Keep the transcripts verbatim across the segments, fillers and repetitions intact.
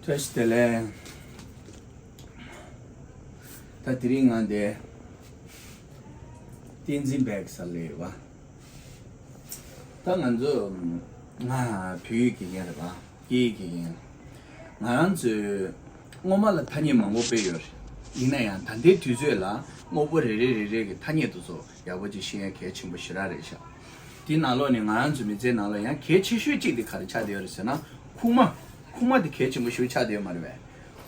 བཀྲ་ཤིས་བདེ་ལེགས། ད་དེ་རིང་ང་འདི་བསྟན་འཛིན་བེག་ཟེར་ལབ་ཡོད་པ། ད་ང་ཚོ་ང་བོད་ཡིག་དགེ་རྒན་རེད་པ། སྐད་ཡིག་དགེ་རྒན། ང་རང་ཚོས་སྔོན་མ་ལ་ཐ་སྙད་མང་པོ་སྤེལ་ཡོད་རེད། ཡིན་ན་ཡང་ད་ལྟའི་དུས་ཚོད་ལ་དངོས་པོ་རེ་རེ་རེ་རེ་གི་ཐ་སྙད་དེ་ཚོ་ཡག་པོ་ཅིག་ཤེས་ཡ་གལ་ཆེན་པོ་ཞེ་དྲག་རེད་ཤག་དེའི་ནང་ལོགས་ནས་ང་རང་ཚོའི་མི་ཚེའི་ནང་ལ་ཡང་གལ་ཆེ་ཤོས་གཅིག་དེ་ག་རེ་ཆགས་བསྡད་ཡོད་རེད་ཟེར་ན། ཁུག་མ། ཁུག་མ་དེ་གལ་ཆེན་པོ་ཞེ་པོ་ཆགས་བསྡད་ཡོད་མ་རེད་པས།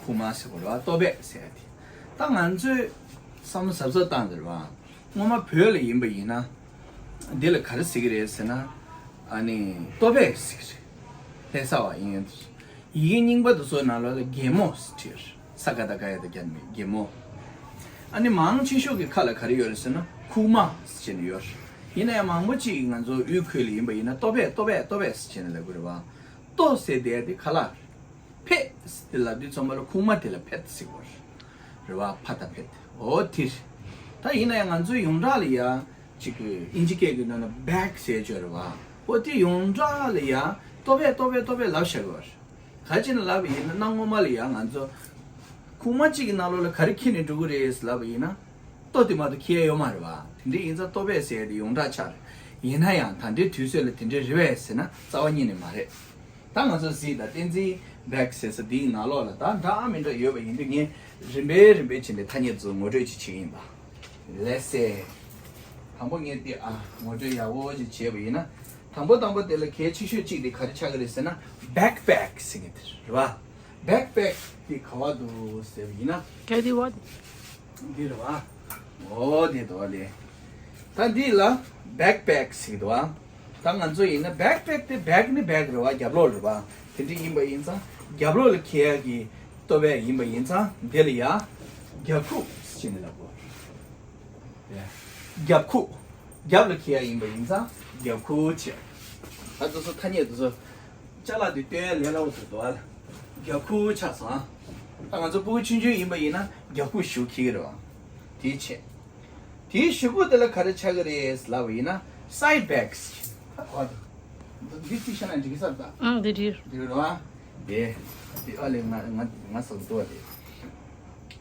ཁུག་མ་ཟེར་དགོས་རེད་པ། ལྟོ་ཕད་ཟེར་ཡ་དེ། ད་ང་ཚོས་བསམ་བློ་གཟབ་གཟབ་བཏང་བསྡད་རེད་པ། སྔོན་མ་བོད་ལ་ཡིན་པ་ཡིན་ན། འདི་ལ་ག་རེ་ཟེར་གི་རེད་ཟེར་ན། ཨ་ནི་ལྟོ་ཕད་ཟེར་གི་རེད། ལྷ་ས་བ་ཡིན་ཡང་། ཡི་གེ་རྙིང་པ་དེ་ཚོའི་ནང་ལོགས་ལ་གད་མོ་ཟེར་གྱི་ཡོད་རེད། ས་ག་བཏགས་སྒ་ཡ་བཏགས་སྒྱ་ནི་མེད། གད་མོ། ཨ་ནི་མང་ཆེ་ཤོས་ཀྱི་ཁ་ལ་ག་རེ་ཡོད་རེད་ཟེར་ན་ཁུག་མ་ཟེར་བྱས་ནས་ཡོད་རེད། ཡིན་ན་ཡང་མང་པོ་ཅིག་ང་ཚོ་དབུས་ཁུལ་ལ་ཡིན་པ་ཡིན་ན་ལྟོ་ཕད་ལྟོ་ཕད་ལྟོ་ཕད་ཟེར་བྱས་ནས་ལབ་གི་རེད་པ། ལྟོ་ཟེར་དེ་དེ་ག་ལ། ཕད་ཟེར་དེ་ལབ་དུས་ཚང་མ་ལ་ཁུག་མ་དེ་ལ་ཕད་ཟེར་གྱི་ཡོད་རེད། རེད་པ། ཕ་ད་ཕད། འོ་དེ་རེད། ད་ཡིན་ན་ཡང་ང་ཚོའི་ཡོངས་གྲགས་ལ་ཡ། ཅིག་གི་ཨིན་ཇི་སྐད་ཀྱི་ནང་ན་བེག་ཟེར་ཡོད་རེད་པ། འོ་དེ་ཡོངས་གྲགས་ལ་ཡ་ལྟོ་ཕད་ལྟོ་ཕད་ལྟོ་ཕད་ལབ་བཞག་གི་ཡོད་རེད། ག་རེ་བྱས་ནས་ལབ་པ་ཡིན་ན། གནའ་སྔོན་མ་ལ་ཡ་ང་ཚོ་ཁུག་མ་གཅིག་གི་ནང་ལོགས་ལ་ག་རེ་འཁྱེར་ནས་འགྲོ་གི་རེད་ལབ་པ་ཡིན་ན། ལྟོ་དེ་མ་གཏོགས་འཁྱེར་ཡ་ཡོད་མ་རེད་པ། དེ་འདྲ་ཡིན་ཙང་ལྟོ་ཕད་ཟེར་ཡ་དེ་ཡོངས་གྲགས་ཆགས་རེད། ཡིན་ན་ཡང་ད་ལྟའི་དུས་ཚོད་ལ་དེ་འདྲ་རེད་པས་ཟེར་ན་རྩ་བ་ཉིད་ནས་མ་རེད། ད་ང་ཚོ་གཟིགས་དང་། བསྟན་འཛིན་བེག་ཟེར་ས་འདིའི་ནང་ལོགས་ལ་ད་འདྲ་མི་འདྲ་ཡོད་པ་ཡིན་དུས། ངས་རིམ་པས་རིམ་པས་བྱས་ནས་ཐ་སྙད་ཚོ་ངོ་སྤྲོད་ཅིག་བྱེད་ཀྱི་ཡིན་པ། ལགས་སེ། དང་པོ་ངས་འདི་ཨ་ངོ་སྤྲོད་ཡག་པོ་ཅིག་བྱས་པ་ཡིན་ན། དང་པོ་དང་པོ་དེ་ལ་གལ་ཆེ་ཤོས་གཅིག་དེ་ག་རེ་ཆགས་ཀྱི་རེད་ཟེར་ན། བེག་ཕེག་ཟེར་མཁན་དེ་རེད་པ། བེག་ཕེག་དེ་ག་པར་འདུག་ཟེར་བ་ཡིན་ན། གལ་ཏེ་བ། འདི་རེད་པ། འོ་དེ་འདུག་པ་ལགས། ད་འདི་ལ་བེག་ཕེག་ཟེར་གྱི་འདུག་པ། ད་ང་ཚོ་ཡིན་ན་བེག་ཕེག་དེ། བེག་ནི་བེག་རེད་པ། རྒྱབ་ལོགས་རེད་པ། དེ་འདྲ་ཡིན་པ་ཡིན་ཙང་རྒྱབ་ལོགས་ལ་འཁྱེར་ཡ་གི་ལྟོ་ཕད་ཡིན་པ་ཡིན་ཙང་། འདི་ལ་ཡ་རྒྱབ་ཁུག་ཟེར་ནས་ལབ་དགོས། རྒྱབ་ཁུག་རྒྱབ་ལ་འཁྱེར་ཡ་ཡིན་པ་ཡིན་ཙང་རྒྱབ་ཁུག་བྱས། ད་དེ་ཚོ་ཐ་སྙད་དེ་ཚོ་ཅ་ལག་དེ་སྟོན་ཡ་ལས་སླ་པོ་ཞིག་འདུག་པ། རྒྱབ་ཁུག་ཆགས་སོང་ཨ། ད་ང་ཚོ་སྤུ་གུ་ཆུང་ཆུང་ཡིན་པ་ཡིན་ན་རྒྱབ་ཁུག་ཞེ་པོ་འཁྱེར་གྱི་རེད་པ། དེ་བྱས། དེའི་གཞུག་གུ་དེ་ལ་ག་རེ་ཆགས་ཀྱི་རེད་ལབ་པ་ཡིན་ན། སའིཌ་བེག་ཟེར། ད་གོ། འདི་གཅིག་བཤད་ན་འགྲིག་གི་ས་རེད་ད། ཨང་། འདི་འགྲིག་འགྲིག་རེད་པ། དེ། དེ་ཨ་ལས་ང་ང་ང་ཟེར་འདུག་པ། དེ་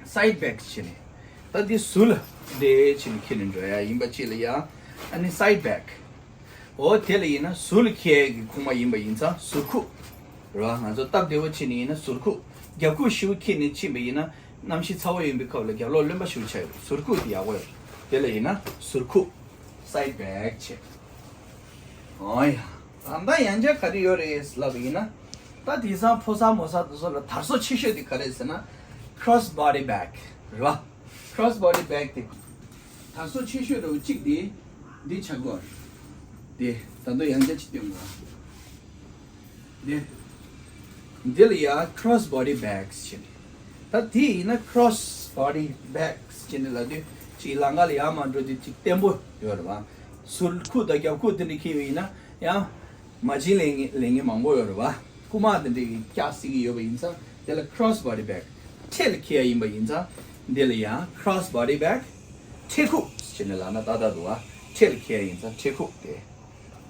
སའིཌ་བེག་བྱས་ནས། ད་འདི་ཟུར་ལ་འདི་བྱས་ནས་འཁྱེར་ནས་འགྲོ་ཡ་ཡིན་པ་ཅིག་ལ་ཡ། ཨ་ནི་སའིཌ་བེག་འོ་དེ་ལ་ཡིན་ན་ཟུར་ལ་འཁྱེར་ཡ་གི་ཁུག་མ་ཡིན་པ་ཡིན་ཙང་ཟུར་ཁུག་རེད་པ། ང་ཚོ་སྟབས་བདེ་པོ་བྱས་ནས་ཡིན་ན་ཟུར་ཁུག་རྒྱབ་ཁུག་ཞེ་པོ་འཁྱེར་ནས་ཕྱིན་པ་ཡིན་ན། གནམ་གཤིས་ཚ་པོ་ཡིན་པའི་སྐབས་ལ་རྒྱབ་ལོགས་རློན་པ་ཞེ་པོ་ཆགས་ཡོད། ཟུར་ཁུག་དེ་ཡག་པོ་ཡོད། དེ་ལ་ཡིན་ན་ཟུར་ཁུག་སའིཌ་བེག་བྱས། འོ་ཡ། ད་ལྟ་ཡང་བསྐྱར་ག་རེ་ཡོད་རེད་ལབ་པ་ཡིན་ན། ད་དེང་སང་ཕོ་གསར་མོ་གསར་དེ་ཚོ་ལ་དར་སོ་ཆེ་ཤོས་དེ་ག་རེ་རེད་ཟེར་ན། ཁོ་རོ་སི་བོ་ཌི་བེག་རེད་པ། ཁོ་རོ་སི་བོ་ཌི་བེག་དེ། དར་སོ་ཆེ་ཤོས་རེད་པ། གཅིག་དེ་འདི་ཆགས་ཀྱི་ཡོད་རེད། དེ་ད་དུང་ཡང་བསྐྱར་ཅིག་སྟོན་དགོས། དེ། འདི་ལ་ཡ་ཁོ་རོ་སི་བོ་ཌི་བེག་ཟེར་ནས། ད་དེ་ཡིན་ན་ཁོ་རོ་སི་བོ་ཌི་བེག་ཟེར་ནས་ལབ་དུས་ཅིག་ལམ་ཁ་ལ་ཡར་མར་འགྲོ་དུས་ཅིག་བརྟན་པོ་ཡོད་རེད་པ། ཟུར་ཁུག་དང་རྒྱབ་ཁུག་དེ་འདྲ་འཁྱེར་བ་ཡིན་ན་ཡང་མ་བྱིན་ལེན་མཁན་ལེན་མཁན་མང་པོ་ཡོད་རེད་པ། རྐུ་མ་དེ་འདྲ་གིས་བཀྱག་སྲིད་ཀྱི་ཡོད་པ་ཡིན་ཙང་། དེ་ལ་ཁོ་རོ་སི་བོ་ཌི་བེག་འཕྲེད་ལ་འཁྱེར་ཡ་ཡིན་པ་ཡིན་ཙང་། འདི་ལ་ཡང་ཁོ་རོ་སི་བོ་ཌི་བེག་འཕྲེད་ཁུག་ཟེར་ནས་ལབ་ན་ཏག་ཏག་འདུག་པ། འཕྲེད་ལ་འཁྱེར་ཡ་ཡིན་ཙང་འཕྲེད་ཁུག་དེ།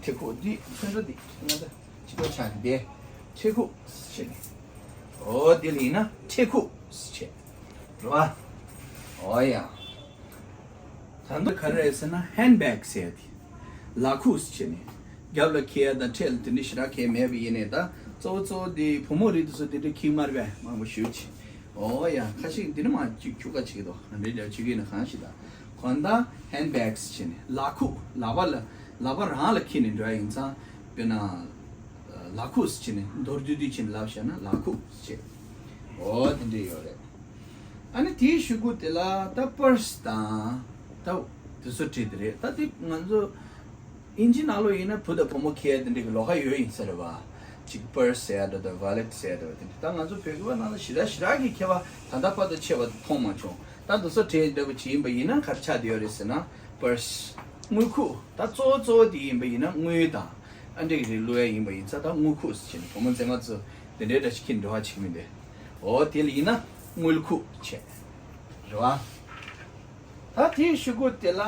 འཕྲེད་ཁུག་འདི་ཚོན་ཁྲ་འདི་ང་ཚོ་གཅིག་པ་ཆགས་ནས་དེ། འཕྲེད་ཁུག་ཟེར་ནས། འོ་དེ་ལ་ཡིན་ན་འཕྲེད་ཁུག་ཟེར་བྱས། རེད་པ། འོ་ཡ། ད་དུང་ག་རེ་རེད་ཟེར་ན་ཧེན་ཌི་བེག་ཟེར་ཡ་དེ། ལག་ཁུག་ཟེར་བྱས་ནས། རྒྱབ་ལ་འཁྱེར་ཡ་དང་འཕྲེད་ལ་དེ་འདྲ་ཞེ་དྲག་གང་ཡང་མེད་པ་ཡིན་ནའི། ད་གཙོ་བོ་གཙོ་བོ་དེ་བུ་མོ་རིགས་དེ་ཚོ་དེ་འདྲ་འཁྱེར་མ་རེད་པས། མང་པོ་ཞེ་པོ་ཅིག་འོ་ཡ། ཁ་ཤས་འདི་ནི་མ་ཁྱུག་ཁྱུག་ཀ་བྱེད་ཀྱི་འདུག་ག་འདྲའི་ལས་བྱེད་ཀྱི་ཡིན་ན་གང་ཞིག་ད། གང་ལྟར་ཧེན་ཌི་བེག་ཟེར་བྱས་ནས་ལག་ཁུག་ལག་པ་ལ་ལག་པ་རང་ལ་འཁྱེར་ནས་འགྲོ་ཡ་ཡིན་ཙང་། དཔེར་ན། ལག་ཁུག་ཟེར་བྱས་ནས་མདོར་བསྡུས་བསྡུས་བྱས་ནས་ལབ་བཞག་ན་ལག་ཁུག་ཟེར་བྱས། འོ་དེ་འདྲ་ཡོད་རེད། ཨ་ནི་དེའི་གཞུག་གུ་དེ་ལ་ད་པར་སི་དང་། ད་དེ་ཚོ་བྲིས་དེ་རེད། ད་དེ་ང་ཚོ་ཨིན་ཇི་ནང་ལོགས་ཡིན་ན་བུ་དང་བུ་མོ་འཁྱེར་ཡ་དེ་འདྲ་གི་ལོགས་ཀ་ཡོད་ཡིན་ས་རེད་པ། ཅིག་པར་སི་ཟེར་ཡ་འདྲ་དང་ཝ་ལེ་ཊི་ཟེར་ཡ་འདྲ་བ་དེ་འདྲ། ད་ང་ཚོ་བོད་སྐད་པ་ནང་ལ་ཞེ་དྲག་ཞེ་དྲག་གི་ཁྱད་པར་ད་ལྟ་བར་དུ་ཕྱེ་བ་མཐོང་མ་བྱུང་། ད་དེ་ཚོ་བྲིས་འདྲ་བོ་ཅིག་ཡིན་པ་ཡིན་ན་ག་རེ་ཆགས་བསྡད་ཡོད་རེད་ཟེར་ན། པར་སི། དངུལ་ཁུག་ད་གཙོ་བོ་གཙོ་བོ་དེ་ཡིན་པ་ཡིན་ན་དངུལ་དང་ཨ་འདྲ་གི་རིགས་བླུག་ཡ་ཡིན་པ་ཡིན་ཙང་། ད་དངུལ་ཁུག་ཟེར་བྱས་ནས་བུ་མོ་མཛེས་མ་ཚོ་དེ་འདྲའི་འདྲ་ཞིག་འཁྱེར་འགྲོ་བ་བྱེད་ཀྱི་མི་འདུག་འོ་དེ་ལ་ཡིན་ན་དངུལ་ཁུག་བྱས། རེད་པ། ད་དེའི་གཞུག་གུ་དེ་ལ་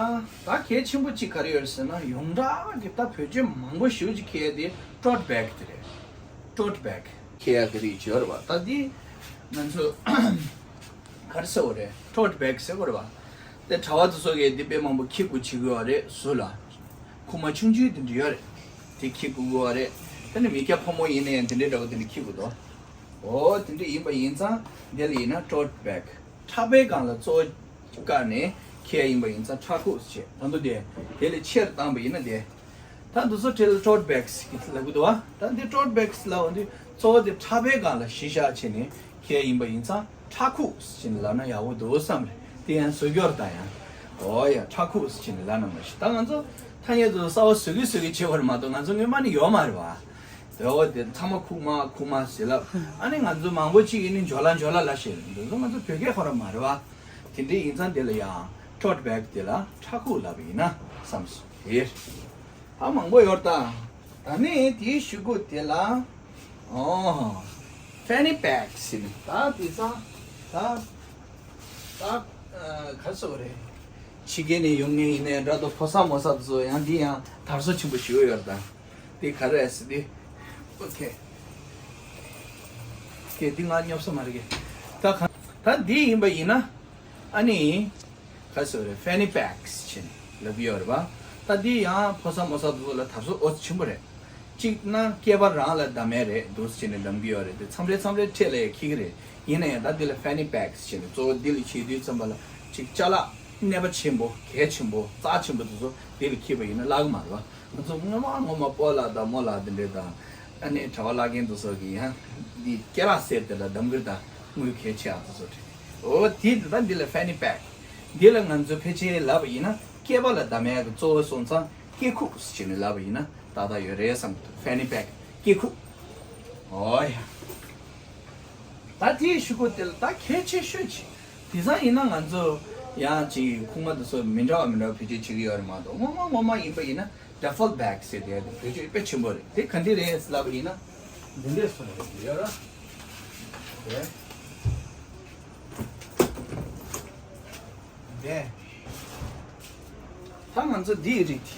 ད་གལ་ཆེན་པོ་གཅིག་ག་རེ་ཡོད་རེད་ཟེར་ན། ཡོངས་གྲགས་ཀྱི་ད་བོད་ཆས་མང་པོ་ཞེ་པོ་ཅིག་འཁྱེར་ཡ་དེ་ཊོཊ་བེག་དེ་རེད། ཊོཊ་བེག་འཁྱེར་ཡ་གི་རིགས་ཡོད་རེད་པ། ད་དེ་ ང་ཚོ་ག་རེ་ཟེར་བ་རེད། ཊོཊ་བེག་ཟེར་བ་རེད་བ། དེ་གྲྭ་པ་དེ་ཚོ་གིས་འདི་དཔེ་མང་པོ་འཁྱེར་དགོས་བྱེད་ཀྱི་ཡོད་རེད། ཟུར་ལ་ཁུག་མ་ཆུང་ཆུང་དེ་འདྲ་ཡོད་རེད། དེ་འཁྱེར་དགོས་ཀྱི་ཡོད་རེད། དེ་ནི་མི་སྐྱ་ཕོ་མོ་ཡིན་ན་ཡང་དེ་འདྲའི་འདྲ་བོ་དེ་འདྲ་འཁྱེར་དགོས་འདུག་འོ་དེ་འདྲ་ཡིན་པ་ཡིན་ཙང་འདི་ལ་ཡིན་ན་ཊོཊ་བེག་ཕྲག་པའི་སྒང་ལ་གཙོ་བོ་བཀར་ནས་འཁྱེར་ཡ་ཡིན་པ་ཡིན་ཙང་ཕྲག་ཁུག་ཟེར་བྱས། ད་དུང་དེ་དེ་ལས་ཆེར་བཏང་པ་ཡིན་ན་དེ། ད་འདི་ཚོ་ཊོཊ་བེག་ཟེར་གྱི་ལབ་ཀྱི་འདུག་བ། ད་འདི་ཊོཊ་བེག་ལབ་པ་འདི་གཙོ་བོ་དེ་ཕྲག་པའི་སྒང་ལ་གཞི་བཞག་བྱས་ནས་འཁྱེར་ཡ་ཡིན་པ་ཡིན་ཙང་ཕྲག་ཁུག་ཟེར་ནས་ལབ་ན་ཡག་པོ་འདུག་བསམ་རེད། དེ་ཡང་བཟོ་རྒྱུར་ད་ཡང་འོ་ཡ་ཕྲག་ཁུག་ཟེར་ནས་ལབ་ན་མ་གཞི། ད་ང་ཚོ་ཐ་སྙད་དུ་གསར་པ་བཟོ་གི་བཟོ་གི་བྱེད་པ་རེད་མ་གཏོགས་ང་ཚོ་སྔོན་མ་ནས་ཡོད་མ་རེད་བ། དེ་འོ་དེ་ཚང་མ་ཁུག་མ་ཁུག་མ་ཟེར་ལབ། ཨ་ནི་ང་ཚོ་མང་པོ་ཅིག་ཡིན་ནི་འཇོ་ལ་འཇོ་ལ་ལབ་བྱས། འདི་ཚོ་ང་ཚོ་བོད་སྐད་ཁོ་རང་མ་རེད་བ། དེ་འདྲ་ཡིན་ཙང་དེ་ལ་ཡང་ཊོཊ་བེག་དེ་ལ་ཕྲག་ཁུག་ལབ་པ་ཡིན་ན་བསམ་སོང་། དེ་ད་མང་པོ་ཡོད་ད། ད་ནི་དེའི་གཞུག་གུ་དེ་ལ་ཨོ་ཕེ་ནི་པེག་ཟེར་ནི། ད་དེ་ཙང་ད་ད་ཨ་ག་རེ་ཟེར་དགོས་རེད། ཕྱི་རྒྱལ་ནས་ཡོང་མཁན་ཡིན་ནའི་འདྲ་འདུག་ཕོ་གསར་མོ་གསར་དེ་ཚོ་ཡང་འདི་ཡང་དར་སྲོལ་ཆེན་པོ་ཞིག་ཡོད་ད། འདི་ག་རེ་རེད་ཟེར་དུས། ཨོ་ཁེ། ཁེ་འདི་ང་སྙོབ་ས་མ་རེད་གི། ད་ག་ད་འདི་ཡིན་པ་ཡིན་ན། ཨ་ནི། ག་རེ་ཟེར་དགོས་རེད། ཕེ་ནི་པེག་ཟེར་ནས་ལབ་ཀྱི་ཡོད་རེད་པ། ད་འདི་ཡང་ཕོ་གསར་མོ་གསར་དེ་ཚོ་ལ་དར་སྲོལ་ཨོ་ཆེན་པོ་རེད། གཅིག་ན་སྐྱེས་པ་རང་ལ་བདམས་ཡས་རེད་འདུག་ཟེར་ནས་བདམས་ཀྱི་ཡོད་རེད། དེ་མཚམས་རེ་མཚམས་རེ་འཕྲེད་ལ་ཡང་འཁེལ་གྱི་རེད། ཡིན་ན་ཡང་ད་འདི་ལ་ཕེ་ནི་པེག་ཟེར་ནས་གཙོ་བོ་འདི་ལ་བྱེད་དུས་ཙམ་པ་ལ་གཅིག་ཅ་ལག་གནད་པ་ཆེན་པོ་གལ་ཆེན་པོ་རྩ་ཆེན་པོ་དེ་ཚོ་འདི་ལ་འཁྱེར་བ་ཡིན་ན་བརླག་གི་མ་རེད་པ། ང་ཚོ་སྔོན་མ་སྔོན་མ་སྤོ་ལགས་དང་རྨོ་ལགས་འདི་འདྲས་དང་། ཨ་ནི་གྲྭ་པ་བླ་རྒན་དེ་ཚོ་གིས་ཡང་འདི་སྐེ་ལག་གསེར་དེ་ལ་བདམས་ཀྱི་རེད། ད་དངུལ་གལ་ཆེ་ཨ་དེ་ཚོ་དྲན། འོ་དེ་དེ་ད་འདི་ལ་ཕེ་ནི་པེག་འདི་ལ་ང་ཚོ་ཕལ་ཆེར་ལབ་པ་ཡིན་ན་སྐྱེས་པ་ལ་བདམས་ཡས་ཀྱི་གཙོ་བོ་སོང་ཙང་སྐྱེ་ཁུག་ཟེར་ནས་ལབ་པ་ཡིན་ན་ཏག་ཏག་ཡོད་རེད་བསམ་གྱི་འདུག་ཕེ་ནི་པེག་སྐྱེ་ཁུག་འོ་ཡ། ད་དེའི་གཞུག་གུ་དེ་ལ་ད་གལ་ཆེ་ཤོས་ཅིག་དེང་སང་ཡིན་ན་ང་ཚོ་ཡང་ཅིག་ཁུག་མ་དེ་ཚོ་མི་འདྲ་བ་མི་འདྲ་བ་བེད་སྤྱོད་བྱེད་ཀྱི་ཡོད་རེད་མ་གཏོགས་སྔོན་མ་སྔོན་མ་ཡིན་པ་ཡིན་ན་ཌ་ཕལ་བེག་ཟེར་དེ་བེད་སྤྱོད་དཔེ་ཆེན་པོ་རེད། དེ་ག་འདྲ་རེད་ལབ་པ་ཡིན་ན་འདི་འདྲས་སོང་རེད་ཡོད་ར། དེ། དེ། ད་ང་ཚོ་འདིའི་རིགས་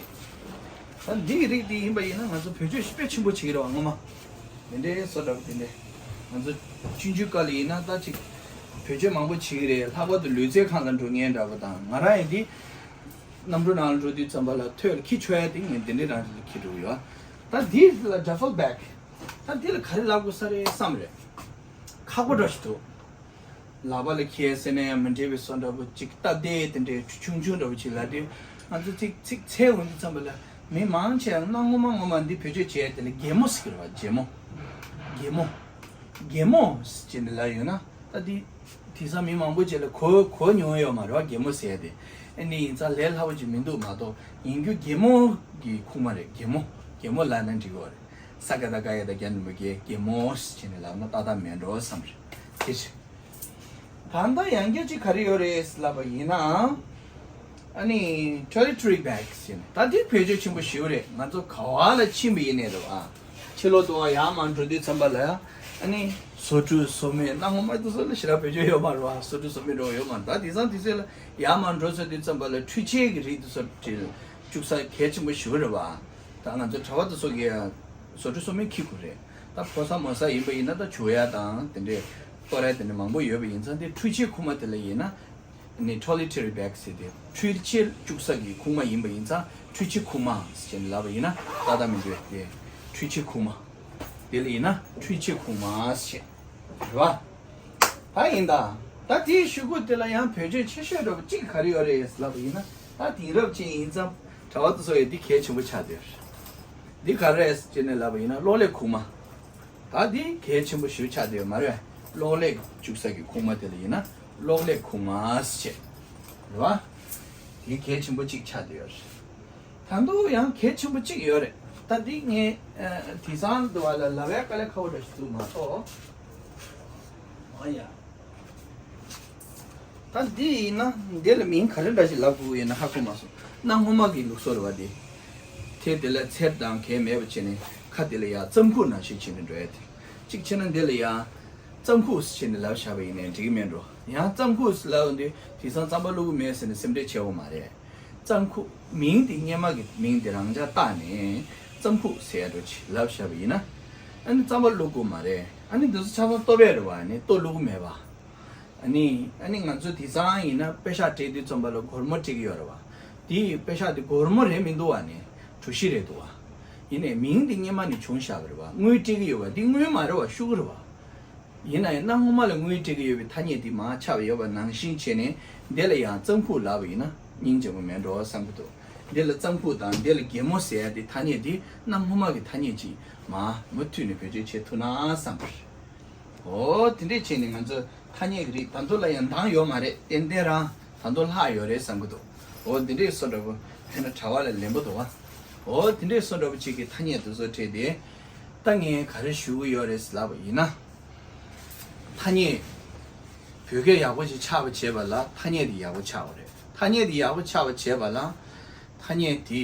དེ། ད་འདིའི་རིགས་དེ་ཡིན་པ་ཡིན་ན་ང་ཚོ་བེད་སྤྱོད་དཔེ་ཆེན་པོ་བྱེད་ཀྱི་རེད་བ་སྔོན་མ། དེ་འདྲའི་བཟོ་འདྲ་པོ་དེ་འདྲའི། ང་ཚོ་ཆུང་ཆུང་སྐབས་ལ་ཡིན་ན་ད་ཅིག་བེད་སྤྱོད་མང་པོ་བྱེད་ཀྱི་རེད། ལྷག་པར་དུ་ལུས་རྩལ་ཁང་ལ་འགྲོ་མཁན་འདྲ་པོ་དང་ང་རང་ཡང་འདི། གནམ་གྲུ་ནང་ལ་འགྲོ་དུས་ཙམ་པ་ལ་ཐོད་ལ་འཁྱེར་ཆོག་ཡ་དེ་ངས་དེ་འདྲའི་རང་བཞིན་ལ་འཁྱེར་འགྲོ་གི་ཡོད། ད་འདི་ལ་ཌ་ཕལ་བེག་ད་འདི་ལ་ག་རེ་ལབ་དགོས་ས་རེད་བསམ་རེད། ཁག་པོ་འདྲ་ཞིག་འདུག་ལག་པ་ལ་འཁྱེར་ཟེར་ན་ཡང་མི་འགྲིག་པའི་བཟོ་འདྲ་པོ་ཅིག་སྟབས་བདེ་དེ་འདྲའི་ཆུང་ཆུང་འདྲ་པོ་ཅིག་ལབ་དུས་ང་ཚོ་ཚིག་ཚིག་འཚོལ་འོང་དུས་ཙམ་པ་ལ་མི་མང་ཆེ་བ་གནའ་སྔོན་མ་སྔོན་མ་འདི་བེད་སྤྱོད་བྱས་དེ་ལ་གད་མོ་ཟེར་གྱི་རེད་བ། གད་མོ། གད་མོ། གད་མོ་ཟེར་ནས་ལབ་ཡོད་ན་ད་འདི་དེང་སང་མི་མང་པོ་ཅིག་ལ་གོ་གོ་མྱོང་ཡོད་མ་རེད་བ། གད་མོ་ཟེར་ཡ་དེ་ཨ་ནི་ཡིན་ཙང་ལས་སླ་པོ་ཅིག་མི་འདུག་མ་གཏོགས་ཡིན་རྒྱུ་གད་མོ་གི་ཁུག་མ་རེད། གད་མོ། གད་མོ་ལབ་ན་འགྲིག་གི་རེད། ས་ག་བཏགས་སྒ་ཡ་བཏགས་སྒྱ་འགྲེང་བུ་སྒྱེ། གད་མོ་ཟེར་ནས་ལབ་ན་ཏག་ཏག་མེད་འགྲོ་བསམ་རེད། དེ་རེད། ད་ལྟ་ཡང་བསྐྱར་ཅིག་ག་རེ་ཡོད་རེད་ལབ་པ་ཡིན་ན། ཨ་ནི་ཊོ་ལེ་ཊི་རི་བེག་ཟེར་ནས་ད་འདི་བེད་སྤྱོད་ཆེན་པོ་ཞེ་པོ་རེད། ང་ཚོ་ག་བ་ལ་ཕྱིན་པ་ཡིན་ནའི་རེད་བ། ཕྱི་ལོགས་དུ་བ་ཡར་མར་འགྲོ་དུས་ཙམ་པ་ལ་ཨ་ནི་བཟོ་བཀྲུ་བཟོ་མེད་གནའ་སྔོན་མ་དེ་ཚོ་ལ་ཞེ་དྲག་བེད་སྤྱོད་ཡོད་མ་རེད་བ། བཟོ་བཀྲུ་བཟོ་མེད་འགྲོ་ཡོད་མ་རེད། ད་དེང་སང་དུས་ཚོད་ལ་ཡར་མར་འགྲོ་ཚར་དུས་ཙམ་པ་ལ་འཕྲུལ་ཆས་ཀྱི་རིགས་དེ་ཚོ་བྲིས་བཅུག་ས་གལ་ཆེན་པོ་ཞེ་པོ་རེད་བ། ད་ང་ཚོ་གྲྭ་པ་དེ་ཚོ་གིས་བཟོ་བཀྲུ་བཟོ་མེད་འཁྱེར་དགོས་རེད། ད་ཕོ་གསར་མོ་གསར་ཡིན་པ་ཡིན་ན་ད་བྱུག་ཡ་དང་དེ་འདྲས་གཏོར་ཡ་དེ་འདྲས་མང་པོ་ཡོད་པ་ཡིན་ཙང་དེ་འཕྲུལ་ཆས་ཁུག་མ་དེ་ལ་ཡིན་ན། ནི་ཊོ་ལེ་ཊི་རི་བེག་ཟེར་ཏེ་འཕྲུལ་ཆས་བཅུག་ས་གི་ཁུག་མ་ཡིན་པ་ཡིན་ཙང་འཕྲུལ་ཆས་ཁུག་མ་ཟེར་ནས་ལབ་པ་ཡིན་ན་ཏག་ཏག་མི་འདུག་དེ་འཕྲུལ་ཆས་ཁུག་མ། དེ་ལ་ཡིན་ན་འཕྲུལ་ཆས་ཁུག་མ་ཟེར། རེད་བ། ད་ཡིན་ད། ད་དེའི་གཞུག་གུ་དེ་ལ་ཡང་བེད་སྤྱོད་ཆེ་ཤོས་འདྲ་པོ་གཅིག་ག་རེ་ཡོད་རེད་ལབ་པ་ཡིན་ན་ད་དེང་རབས་ཅན་ཡིན་ཙང་གྲྭ་པ་དེ་ཚོ་ཡིས་འདི་གལ་ཆེན་པོ་ཆགས་བསྡད་ཡོད་རེད། འདི་ག་རེ་རེད་ཟེར་ནས་ལབ་པ་ཡིན་ན་གློག་ཀླད་ཁུག་མ། ད་འདི་གལ་ཆེན་པོ་ཞེ་པོ་ཆགས་བསྡད་ཡོད་མ་རེད། གློག་ཀླད་བཅུག་ས་གི་ཁུག་མ་དེ་ལ་ཡིན་ན་གློག་ཀླད་ཁུག་མ་ཟེར། རེད་བ། འདི་གལ་ཆེན་པོ་གཅིག་ཆགས་བསྡད་ཡོད་རེད། ད་དུང་ཡང་གལ་ཆེན་པོ་གཅིག་ཡོད་རེད། ད་འདི་ངས་ཨ་དེང་སང་དུ་བ་ལ་ལབ་ཡ་དཀའ་ལས་ཁག་པོ་འདྲ་ཞིག་འདུག་མ་གཏོགས། ཨ་ཡ། ད་འདི་ཡིན་ན་འདི་ལ་མིང་ག་རེ་འདྲ་ཞིག་ལབ་དགོས་ཡོད་ན་ཧ་གོ་མ་སོང་། གནའ་སྔོན་མ་གི་ལུགས་སྲོལ་རེད་བ་འདི། དེ་དེ་ལ་འཚེར་དང་གས་མེད་པ་བྱས་ནས་ཁ་དེ་ལ་ཡ་རྩམ་ཁུག་ནང་བཞིན་བྱས་ནས་འགྲོ་ཡ་དེ། གཅིག་བྱས་ན་འདི་ལ་ཡ། རྩམ་ཁུག་ཟེར་ནས་ལབ་བཞག་པ་ཡིན་ནའི་འགྲིག་གི་མེད་འགྲོ། ཡང་རྩམ་ཁུག་ཟེར་ལབ་དུས་དེང་སང་རྩམ་པ་བླུག་གི་མེད་ཟེར་ནས་སེམས་ཁྲལ་བྱེད་དགོས་མ་རེད། རྩམ་ཁུག་མིང་དེ་སྔོན་མ་གི་མིང་དེ་རང་འཇགས་བཏགས་ནས་རྩམ་ཁུག་ཟེར་ཡ་འགྲོ་ཅིག་ལབ་བཞག་པ་ཡིན་ན། ཨ་ནི་རྩམ་པ་བླུག་དགོས་མ་རེད། ཨ་ནི་འདི་ཚོ་ཆ་ཚང་ལྟོ་ཕད་རེད་བ། ཨ་ནི་ལྟོ་བླུག་གི་མེད་པ། ཨ་ནི་ཨ་ནི་ང་ཚོ་དེང་སང་ཡིན་ན་པེ་ཤག་སྤྲད་དུས་ཙམ་པ་ལ་སྒོར་མོ་སྤྲད་ཀྱི་ཡོད་རེད་བ། དེ་པེ་ཤག་དེ་སྒོར་མོ་རེད་མི་འདུག་བ། ཨ་ནི་གྲུ་བཞི་རེད་འདུག་བ། ཡིན་ནའི་མིང་དེ་སྔོན་མ་ནས་བྱུང་བཞག་པ་རེད་བ། དངུལ་སྤྲད་ཀྱི་ཡོད་པ་འདི་དངུལ་མ་རེད་བ། ཤོག་གུ་རེད་བ། ཡིན་ན་ཡང་གནའ་སྔོན་མ་ལ་དངུལ་སྤྲད་ཀྱི་ཡོད་པའི་ཐ་སྙད་དེ་མར་ཆགས་ཡོད་པ་ནང་བཞིན་བྱས་ནས། འདི་ལ་ཡང་གཙང་ཕུག་ལབ་པ་ཡིན་ན་སྙིང་རྗེ་མོ་མེད་འགྲོ་བསམ་གྱི་འདུག་འདི་ལ་གཙང་ཕུག་དང་འདི་ལ་རྒྱལ་མོ་ཟེར་ཡ་དེ་ཐ་སྙད་དེ་གནའ་སྔོན་མ་གི་ཐ་སྙད་ཅིག་མར་མུ་མཐུད་ནས་བེད་སྤྱོད་བྱེད་ཐུབ་ན་བསམ་པ་རེད། འོ་དེ་འདྲས་བྱས་ནས་ང་ཚོ་ཐ་སྙད་ཀྱི་རིགས་ད་དུང་ལ་ཡང་འདང་ཡོད་མ་རེད། ཏན་ཏན་རང་ད་དུང་ལྷག་ཡོད་རེད་བསམ་གྱི་འདུག་འོ་འདི་འདྲས་བཟོ་འདྲ་པོ་ཕན་ན་གྲྭ་བ་ལ་ལན་པོ་འདུག་བ། འོ་དེ་འདྲས་བཟོ་འདྲ་པོ་ཅིག་གི་ཐ་སྙད་དེ་ཚོ་བྲིས་ཏེ། ད་ངས་ག་རེ་ཞུ་གི་ཡོད་རེད་ལབ་པ་ཡིན་ན། ཐ་སྙད་བོད་སྐད་ཡག་པོ་ཞིག་ཆགས་པ་བྱེད་པ་ལ་ཐ་སྙད་དེ་ཡག་པོ་ཆགས་པ་རེད། ཐ་སྙད་དེ་ཡག་པོ་ཆགས་པ་བྱེད་པ་ལ་ཐ་སྙད་དེ་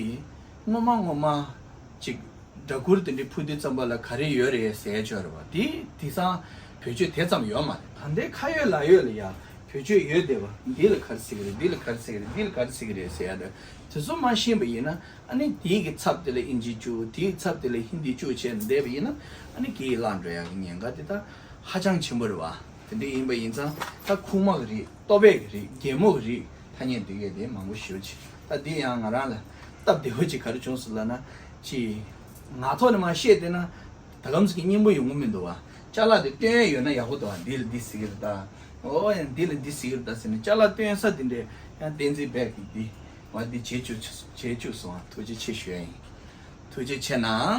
སྔོན་མ་སྔོན་མ་ཅིག་སྒྲ་གུར་དེ་འདྲའི་ཕུ་དུས་ཙམ་པ་ལ་ག་རེ་ཡོད་རེད་ཟེར་ཆོག་རེད་བ། དེ་དེང་སང་བེད་སྤྱོད་དེ་ཙམ་ཡོད་མ་རེད། ད་ལྟའི་ཁ་ཡོད་ལག་ཡོད་ལ་ཡ་བེད་སྤྱོད་ཡོད་བསྡད་པ། འདི་ལ་ག་རེ་ཟེར་གི་རེད། འདི་ལ་ག་རེ་ཟེར་གི་རེད། འདི་ལ་ག་རེ་ཟེར་གི་རེད་ཟེར་ཡ་རེད། དེ་ཚོ་མ་ཤེས་པ་ཡིན་ན། ཨ་ནི་དེའི་གི་ཚབ་དེ་ལ་ཨིན་ཇི་བཅུག་དེའི་ཚབ་དེ་ལ་ཧིན་དི་བཅུག་བྱས་ནས་བསྡད་པ་ཡིན་ན། ཨ་ནི་སྐད་ཡིག་བརླག་འགྲོ་ཡག་གི་ཉེན་ཁ་དེ་ད་ཧ་ཅང་ཆེན་པོ་རེད་བ། དེ་འདྲ་ཡིན་པ་ཡིན་ཙང་ད་ཁུག་མ་གི་རིགས། ལྟོ་ཕད་ཀྱི་རིགས། རྒྱལ་མོ་གི་རིགས། ཐ་སྙད་འདི་གས་དེ་མང་པོ་ཞེ་པོ་ཅིག་ད་འདི་ཡང་ང་རང་ལ་སྟབས་བདེ་པོ་ཅིག་ག་རེ་བྱུང་སོང་ལབ་ན། ཅིག་ངག་ཐོག་ནས་མར་བཤད་བསྡད་ན་ད་གམ་ཟིག་གི་སྙན་པོ་ཡོང་གི་མི་འདུག་བ། ཅ་ལག་དེ་སྟོན་ཡ་ཡོད་ན་ཡག་པོ་འདུག་བ། འདི་ལ་འདི་ཟེར་གི་རེད་ད། ཨོ་ཡང་འདི་ལ་འདི་ཟེར་གི་རེད་ད་ཟེར་ནས་ཅ་ལག་སྟོན་ས་དེ་འདྲས་ཡང་བསྟན་འཛིན་སྦས་ཀྱིས་འདི་བ་འདི་བྱེད་བཅུག་བྱེད་བཅུག་སོང་བ། ཐུགས་རྗེ་ཆེ་ཞུ་ཡ་ཡིན། ཐུགས་རྗེ་ཆེ་གནང་།